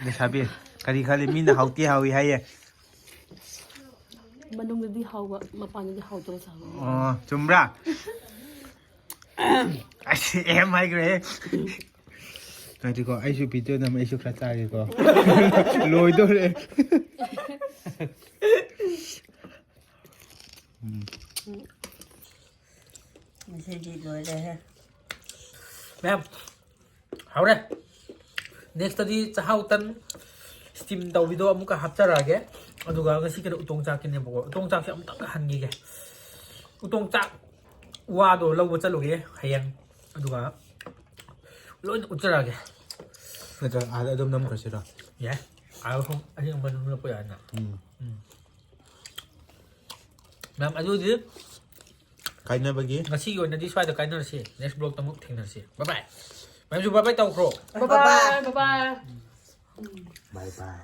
ꯂꯩꯁꯥꯕꯤ, ꯀꯔꯤ ꯈꯜꯂꯤ? ꯃꯤꯅ ꯍꯥꯎꯇꯦ ꯍꯥꯎꯏ ꯍꯥꯏꯌꯦ꯫ ꯃꯅꯨꯡꯗꯗꯤ ꯍꯥꯎꯕ, ꯃꯄꯥꯟꯗꯗꯤ ꯍꯥꯎꯇꯕ ꯁꯥꯕ꯫ ꯑꯣ, ꯆꯨꯝꯕ꯭ꯔꯥ? ꯑꯩꯁꯦ ꯑꯦꯝ ꯍꯥꯏꯈ꯭ꯔꯦ꯫ ꯉꯥꯏꯈꯣꯀꯣ, ꯑꯩꯁꯨ ꯚꯤꯗꯤꯑꯣ ꯅꯝꯃꯦ, ꯑꯩꯁꯨ ꯈꯔ ꯆꯥꯒꯦꯀꯣ꯫ ꯂꯣꯏꯗꯣꯔꯦ꯫ ꯎꯝ꯫ ꯉꯁꯤꯗꯤ ꯂꯣꯏꯔꯦꯍꯦ꯫ ꯃꯌꯥꯝ, ꯍꯥꯎꯔꯦ꯫ ꯅꯦꯛꯁꯇꯗꯤ ꯆꯥꯛꯍꯥꯎ ꯇꯟ ꯁ꯭ꯇꯤꯝ ꯇꯧꯕꯤꯗꯣ ꯑꯃꯨꯛꯀ ꯍꯥꯞꯆꯔꯛꯑꯒꯦ꯫ ꯑꯗꯨꯒ ꯉꯁꯤ ꯀꯩꯅꯣ, ꯎꯇꯣꯡ ꯆꯥꯛꯀꯤꯅꯦꯕꯀꯣ꯫ ꯎꯇꯣꯡ ꯆꯥꯛꯁꯦ ꯑꯃꯨꯛꯇꯪꯒ ꯍꯟꯈꯤꯒꯦ꯫ ꯎꯇꯣꯡ ꯆꯥꯛ ꯋꯥꯗꯣ ꯂꯧꯕ ꯆꯠꯂꯨꯒꯦ ꯍꯌꯦꯡ꯫ ꯑꯗꯨꯒ ꯂꯣꯏꯅ ꯎꯠꯆꯔꯛꯑꯒꯦ꯫ ꯅꯠꯇ꯭ꯔꯒ ꯑꯥꯗ ꯑꯗꯨꯝ ꯅꯝꯈ꯭ꯔꯁꯤꯔꯣ? ꯌꯥꯏ꯫ ꯑꯥꯗ ꯁꯨꯝ ꯑꯍꯤꯡ ꯑꯃ ꯑꯗꯨꯝ ꯂꯦꯞꯄ ꯌꯥꯏꯅ꯫ ꯎꯝ꯫ ꯎꯝ꯫ ꯃꯌꯥꯝ, ꯑꯗꯨꯗꯤ ꯀꯥꯏꯅꯕꯒꯤ? ꯉꯁꯤꯒꯤ ꯑꯣꯏꯅꯗꯤ ꯁ꯭ꯋꯥꯏꯗ ꯀꯥꯏꯅꯔꯁꯤ꯫ ꯅꯦꯛꯁ ꯕ꯭ꯂꯣꯛꯇ ꯑꯃꯨꯛ ꯊꯦꯡꯅꯔꯁꯤ꯫ ꯕꯥꯏ ꯕꯥꯏ꯫ ꯃꯌꯥꯝꯁꯨ ꯕꯥꯏ ꯕꯥꯏ ꯇꯧꯈ꯭ꯔꯣ꯫ ꯕꯥꯏ ꯕꯥꯏ꯫ ꯕꯥꯏ ꯕꯥꯏ꯫ ꯕꯥꯏ ꯕꯥꯏ꯫